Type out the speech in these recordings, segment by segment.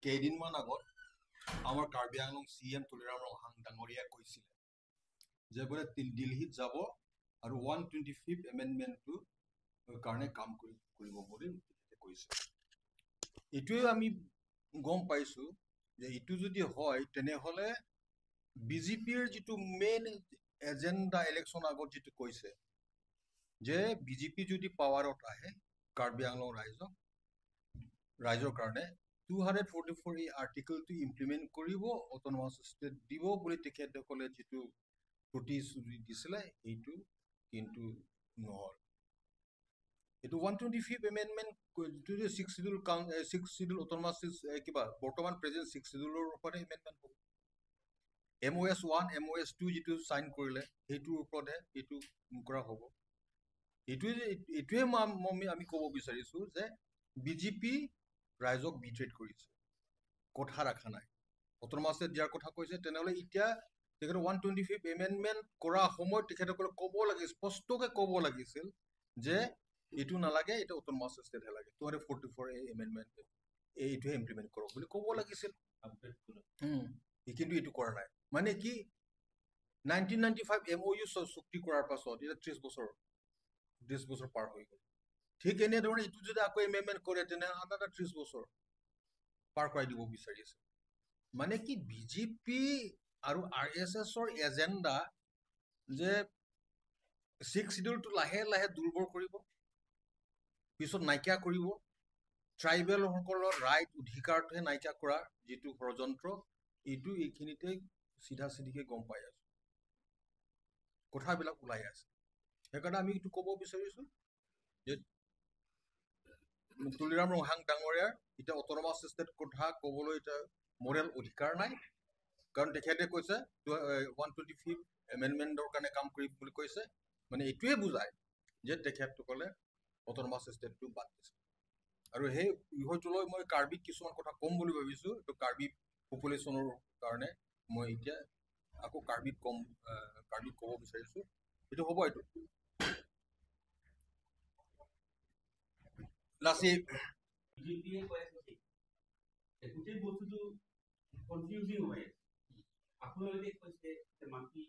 কেইদিনমান আগত আমাৰ কাৰ্বি আংলং চি এম তুলিৰাম ৰংহাং ডাঙৰীয়াই কৈছিলে যে বোলে দিল্লীত যাব আৰু 125 এমেণ্ডমেণ্টটো কাৰণে কাম কৰিব বুলি তেখেতে কৈছে। এইটোৱে আমি গম পাইছোঁ যে এইটো যদি হয় তেনেহ'লে বিজেপিৰ যিটো মেইন এজেণ্ডা ইলেকশ্যন আগত যিটো কৈছে যে বিজেপি যদি পাৱাৰত আহে কাৰ্বি আংলং ৰাইজৰ কাৰণে 244 এই আৰ্টিকলটো ইমপ্লিমেণ্ট কৰিব, অট'নমাছ ষ্টেট দিব বুলি তেখেতসকলে যিটো প্ৰতিশ্ৰুতি দিছিলে সেইটো কিন্তু নহ'ল। এইটো 125 এমেণ্ডমেণ্ট যিটো যে ছিক্স চিডিউল অট'নমাছ কিবা বৰ্তমান প্ৰেজেণ্ট ছিক্স চিডিউলৰ ওপৰতে এমেণ্ডমেণ্ট হ'ব। MOS 1 MOS 2 যিটো চাইন কৰিলে সেইটোৰ ওপৰতহে এইটো কৰা হ'ব। এইটোৱে আমি ক'ব বিচাৰিছোঁ যে বিজেপি ৰাইজক বিট্ৰেট কৰিছে, কথা ৰখা নাই। অট'নমাছ ষ্টেট দিয়াৰ কথা কৈছে, তেনেহ'লে এতিয়া তেখেতে 125 এমেণ্ডমেণ্ট কৰা সময়ত তেখেতসকলে ক'ব লাগে, স্পষ্টকৈ ক'ব লাগিছিল যে এইটো নালাগে, এইটো অট'নমাছ ষ্টেটহে লাগে, 244 এই এমেণ্ডমেণ্ট এইটোহে ইমপ্লিমেণ্ট কৰক বুলি ক'ব লাগিছিল। কিন্তু এইটো কৰা নাই। মানে কি 1995 MOU চুক্তি কৰাৰ পাছত এতিয়া 30 বছৰ পাৰ হৈ গ'ল। ঠিক এনেধৰণে এইটো যদি আকৌ এমেণ্ডমেণ্ট কৰে তেনেহ'লে আন এটা 30 বছৰ পাৰ কৰাই দিব বিচাৰিছে। মানে কি বিজেপি আৰু আৰ এছ এছৰ এজেণ্ডা যে ছিক্স চিডিউলটো লাহে লাহে দুৰ্বল কৰিব, পিছত নাইকিয়া কৰিব, ট্ৰাইবেলসকলৰ ৰাইট অধিকাৰটোহে নাইকিয়া কৰা যিটো ষড়যন্ত্ৰ, এইটো এইখিনিতে চিধা চিধিকে গম পাই আছো, কথাবিলাক ওলাই আছে। সেইকাৰণে আমি এইটো ক'ব বিচাৰিছো যে তুলিৰাম ৰংহাং ডাঙৰীয়াৰ এতিয়া অট'নমাছ ষ্টেট কথা ক'বলৈ এতিয়া মৰেল অধিকাৰ নাই, কাৰণ তেখেতে কৈছে 125 এমেণ্ডমেণ্টৰ কাৰণে কাম কৰিম বুলি কৈছে। মানে এইটোৱে বুজায় যে তেখেতসকলে অট'নমাছ ষ্টেটটো বাদ দিছে। আৰু সেই বিষয়টোলৈ মই কাৰ্বিক কিছুমান কথা ক'ম বুলি ভাবিছোঁ। এইটো কাৰ্বি পপুলেশ্যনৰ কাৰণে মই এতিয়া আকৌ কাৰ্বিক ক'ম, কাৰ্বিক ক'ব বিচাৰিছোঁ। এইটো হ'ব এইটো লাচি বিজেপিয়ে কৈ আছে গোটেই বস্তুটো কনফিউজিং হৈ আছে। আপোনালোকে কৈছে যে মাটি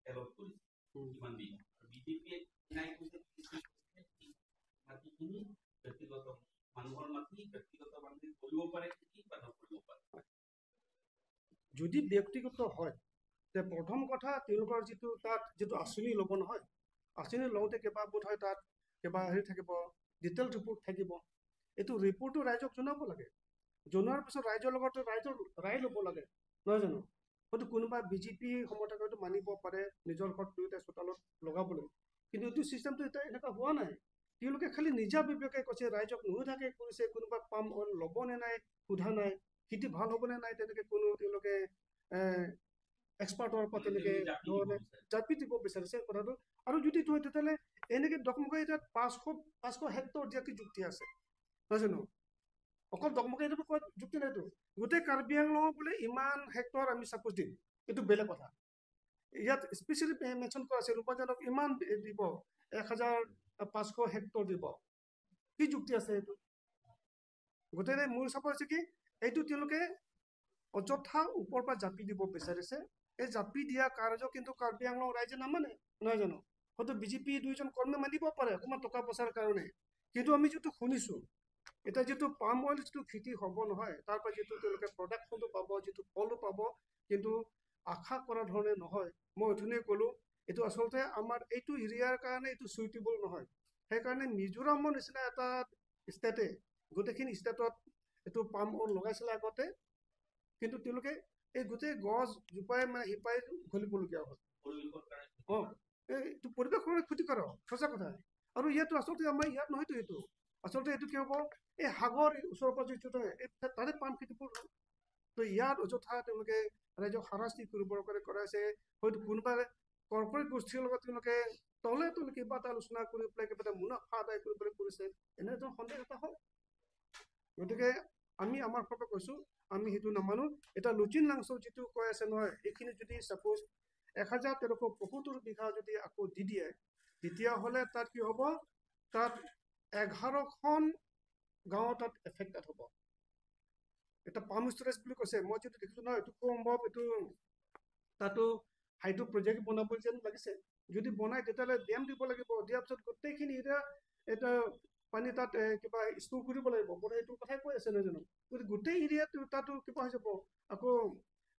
এলট কৰিছে কিমান বিঘা, আৰু বিজেপিয়ে নাই কৈছে মাটিখিনি ব্যক্তিগত মানুহৰ মাটি, ব্যক্তিগত মানুহে কৰিব পাৰে খেতি বা নকৰিব পাৰে। যদি ব্যক্তিগত হয় তে প্ৰথম কথা তেওঁলোকৰ যিটো তাত যিটো আঁচনি ল'ব নহয়, আঁচনি লওঁতে কিবা বোধ হয় তাত কিবা হেৰি থাকিব, ডিটেইল ৰিপৰ্ট থাকিব। এইটো ৰিপৰ্টটো ৰাইজক জনাব লাগে, জনোৱাৰ পিছত ৰাইজৰ লগত ৰাইজৰ ৰায় ল'ব লাগে, নহয় জানো? হয়তো কোনোবা বিজেপি সমৰ্থকে হয়তো মানিব পাৰে নিজৰ ঘৰত দুয়োটা চোতালত লগাবলৈ, কিন্তু এইটো চিষ্টেমটো এতিয়া এনেকুৱা হোৱা নাই। তেওঁলোকে খালি নিজা বিবেকে কৈছে, ৰাইজক নুসুধাকে কৰিছে, কোনোবা পাম অইল ল'ব নে নাই সোধা নাই, খেতি ভাল হ'বনে নাই তেনেকে কোনো তেওঁলোকে এক্সপাৰ্টৰ পৰা তেনেকে জাপি দিব বিচাৰিছে কথাটো। আৰু যদি নহয় তেতিয়াহ'লে এনেকে দকমকা এতিয়া 500 হেক্টৰ দিয়া কি যুক্তি আছে, নহয় জানো? অকল দকমকা এইটো কোৱা যুক্তি নাইতো, গোটেই কাৰ্বি আংলং বোলে ইমান হেক্টৰ আমি ছাপ'জ দিম, এইটো বেলেগ কথা। ইয়াত স্পেচিয়েলি মেনশ্যন কৰা আছে ৰূপাজনক ইমান দিব, 1500 হেক্টৰ দিব, কি যুক্তি আছে এইটো? গোটেই মোৰ হিচাপত হৈছে কি এইটো তেওঁলোকে অযথা ওপৰৰ পৰা জাপি দিব বিচাৰিছে। এই জাপি দিয়া কাৰ্য কিন্তু কাৰ্বি আংলং ৰাইজে নামানে, নহয় জানো? হয়তো বিজেপি দুইজন কৰ্মী মানিব পাৰে অকণমান টকা পইচাৰ কাৰণে, কিন্তু আমি যিটো শুনিছোঁ এতিয়া যিটো পাম অইল যিটো খেতি হ'ব নহয়, তাৰ পৰা যিটো তেওঁলোকে প্ৰডাকশ্যনটো পাব, যিটো ফলো পাব, কিন্তু আশা কৰা ধৰণে নহয়। মই অথনিয়ে ক'লোঁ এইটো আচলতে আমাৰ এইটো এৰিয়াৰ কাৰণে এইটো চুইটেবল নহয়। সেইকাৰণে মিজোৰামৰ নিচিনা এটা ষ্টেটে গোটেইখিনি ষ্টেটত এইটো পাম অইল লগাইছিলে আগতে, কিন্তু তেওঁলোকে এই গোটেই গছ জোপাই মানে শিপাই উঘালিবলগীয়া হ'ল। অঁ, এইটো পৰিৱেশৰ কাৰণে ক্ষতিকাৰক, সঁচা কথা। আৰু ইয়াতো আচলতে আমাৰ ইয়াত নহয়তো, এইটো আচলতে এইটো কি হ'ব, এই সাগৰ ওচৰৰ পৰা যিটো এই তাৰে পাম খেতিবোৰ হ'ল। তো ইয়াত অযথা তেওঁলোকে ৰাইজক হাৰাশাস্তি কৰিবৰ কাৰণে কৰাইছে। হয়তো কোনোবা কৰ্পৰেট গোষ্ঠীৰ লগত তেওঁলোকে তলে তলে কিবা এটা আলোচনা কৰি পেলাই কিবা এটা মুনাফা আদায় কৰিবলৈ কৰিছে, এনেধৰণৰ সন্দেহ এটা হয়। গতিকে আমি আমাৰ ফালৰ পৰা কৈছোঁ আমি সেইটো নামানো। এতিয়া লুচিন লাংচৌ যিটো কৈ আছে নহয়, এইখিনি যদি ছাপ'জ 1375 বিঘা যদি আকৌ দি দিয়ে, তেতিয়াহ'লে তাত কি হ'ব, তাত 11খন গাঁও তাত এফেক্টেড হ'ব। এটা পাম্প ষ্ট'ৰেজ বুলি কৈছে, মই যিটো দেখিছোঁ নহয়, এইটো খুব সম্ভৱ এইটো তাতো হাইড্ৰ' প্ৰজেক্ট বনাব যেন লাগিছে। যদি বনাই তেতিয়াহ'লে ডেম দিব লাগিব, দিয়াৰ পিছত গোটেইখিনি এতিয়া এটা পানী তাত কিবা ষ্ট'ৰ কৰিব লাগিব, বোধহয় সেইটো কথাই কৈ আছে নহয় জানো। গতিকে গোটেই এৰিয়াটো তাতো কিবা হৈ যাব, আকৌ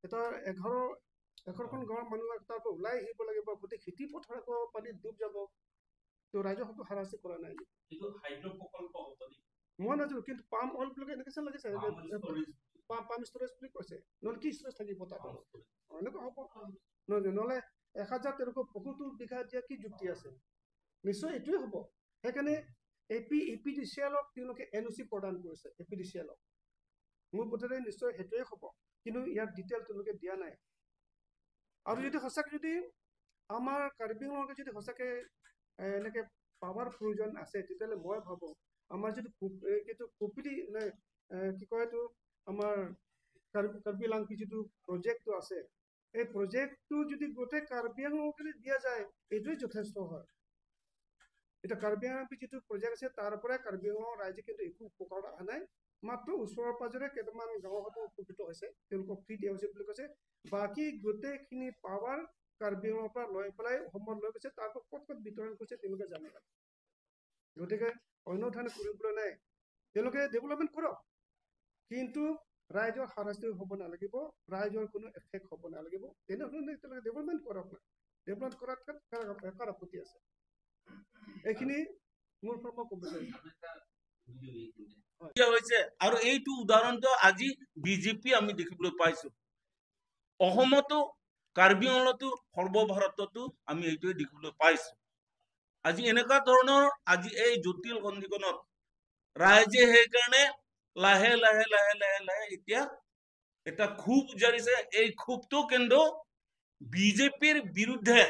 এটা 11খন গাঁৱৰ মানুহ তাৰ পৰা ওলাই আহিব লাগিব, গোটেই খেতি পথাৰ আকৌ পানীত ডুব যাব। তো ৰাইজক হাৰাশাস্তি কৰা নাই মই নাজানো, কিন্তু পাম অইল বুলি এনেকৈ যেন লাগিছে, পাম্প ষ্ট'ৰেজ বুলি কৈছে, নহ'লে কি ষ্ট'ৰেজ থাকিব তাত, এনেকুৱা হ'ব নহয়। নহ'লে 1073 বিঘা দিয়া কি যুক্তি আছে? নিশ্চয় এইটোৱে হ'ব। সেইকাৰণে এ পি ডি চি এলক তেওঁলোকে এন অ' চি প্ৰদান কৰিছে, এ পি ডি চি এলক মোৰ বোধেৰে নিশ্চয় সেইটোৱে হ'ব, কিন্তু ইয়াৰ ডিটেইল তেওঁলোকে দিয়া নাই। আৰু যদি সঁচাকৈ যদি আমাৰ কাৰ্বি আংলঙকে যদি সঁচাকৈ এনেকৈ পাৱাৰ প্ৰয়োজন আছে, তেতিয়াহ'লে মই ভাবোঁ আমাৰ যিটো এইটো কপিলি নে কি কয় এইটো আমাৰ কাৰ্বি লাংপি যিটো প্ৰজেক্টটো আছে, এই প্ৰজেক্টটো যদি গোটেই কাৰ্বি আংলঙকে দিয়া যায় এইটোৱে যথেষ্ট হয়। এতিয়া কাৰ্বি আংলং যিটো প্ৰজেক্ট আছে তাৰ পৰাই কাৰ্বি আংলঙৰ ৰাইজে কিন্তু একো উপকাৰ অহা নাই, মাত্ৰ ওচৰৰ পাজৰে কেইটামান গাঁৱতো উপকৃত হৈছে, তেওঁলোকক ফ্ৰী দিয়া হৈছে বুলি কৈছে। বাকী গোটেইখিনি পাৱাৰ কাৰ্বি আংলঙৰ পৰা লৈ পেলাই অসমত লৈ গৈছে, তাৰ পৰা ক'ত ক'ত বিতৰণ কৰিছে তেওঁলোকে জানে। গতিকে অন্য ধৰণে কৰিবলৈ নাই, তেওঁলোকে ডেভেলপমেণ্ট কৰক, কিন্তু ৰাইজৰ হাৰাশাস্তি হ'ব নালাগিব, ৰাইজৰ কোনো এফেক্ট হ'ব নালাগিব, তেনেধৰণে তেওঁলোকে ডেভেলপমেণ্ট কৰক না, ডেভেলপমেণ্ট কৰাত কাৰ আপত্তি আছে? এইখিনি মোৰ পৰা মই ক'ব বিচাৰিছোঁ হৈছে। আৰু এইটো উদাহৰণটো আজি বিজেপি আমি দেখিবলৈ পাইছো, অসমতো, কাৰ্বি আংলতো, সৰ্বভাৰততো আমি এইটোৱে দেখিবলৈ পাইছো। আজি এনেকুৱা ধৰণৰ আজি এই জটিল সন্ধিখনত ৰাইজে সেইকাৰণে লাহে লাহে লাহে লাহে লাহে এতিয়া এটা ক্ষোভ জাৰিছে। এই ক্ষোভটো কিন্তু বিজেপিৰ বিৰুদ্ধে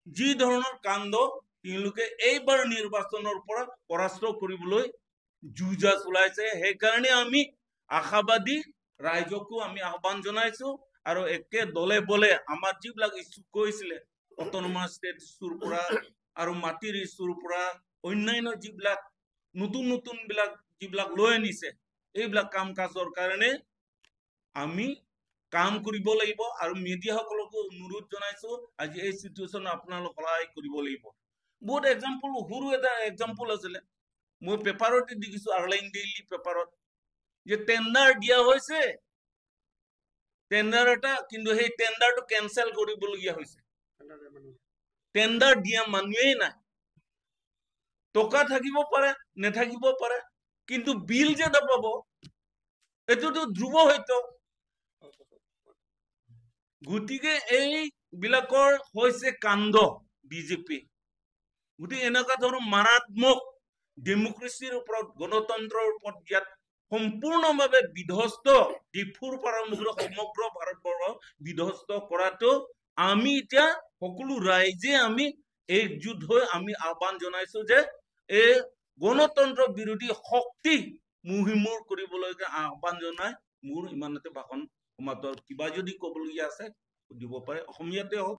যি ধৰণৰ কাণ্ড তেওঁলোকে এইবাৰ নিৰ্বাচনৰ পৰা পৰাস্ত কৰিবলৈ যুঁজা চলাইছে, সেইকাৰণে আমি আশাবাদী ৰাইজকো আমি আহ্বান জনাইছো। আৰু একে দলে বলে আমাৰ যিবিলাক ইছ্যু কৈছিলে অট'নমাছ ষ্টেট ইছ্যুৰ পৰা আৰু মাটিৰ ইছ্যুৰ পৰা অন্যান্য যিবিলাক নতুন নতুন বিলাক যিবিলাক লৈ আনিছে, এইবিলাক কাম কাজৰ কাৰণে আমি কাম কৰিব লাগিব। আৰু মিডিয়াসকলকো অনুৰোধ জনাইছো, আজি এই চিটুৱেশ্যন আপোনালোক সহায় কৰিব লাগিব। বহুত এক্সাম্পল, সৰু এটা এক্সাম্পল আছিলে, মই পেপাৰতে দেখিছো, আৰলাইন ডেইলি পেপাৰত, যে টেণ্ডাৰ দিয়া হৈছে, টেণ্ডাৰ এটা, কিন্তু সেই টেণ্ডাৰটো কেনচেল কৰিবলগীয়া হৈছে। টেণ্ডাৰ দিয়া মানুহেই নাই, টকা থাকিব পাৰে নাথাকিব পাৰে, কিন্তু বিল যে নাপাব এইটোতো ধ্ৰুৱ সত্য। গতিকে এইবিলাকৰ হৈছে কাণ্ড বিজেপি। গতিকে এনেকুৱা ধৰণৰ মাৰাত্মক ডেমক্ৰেচিৰ ওপৰত, গণতন্ত্ৰৰ ওপৰত ইয়াত সম্পূৰ্ণভাৱে বিধ্বস্ত, ডিফুৰ পৰা আৰম্ভ কৰি সমগ্ৰ ভাৰতবৰ্ষ বিধ্বস্ত কৰাটো আমি এতিয়া সকলো ৰাইজে আমি একজোট হৈ আমি আহ্বান জনাইছো যে এই গণতন্ত্ৰ বিৰোধী শক্তি মুহিমূৰ কৰিবলৈ আহ্বান জনাই মোৰ ইমানতে ভাষণ সমাপ্ত। কিবা যদি ক'বলগীয়া আছে সুধিব পাৰে, অসমীয়াতে হওক।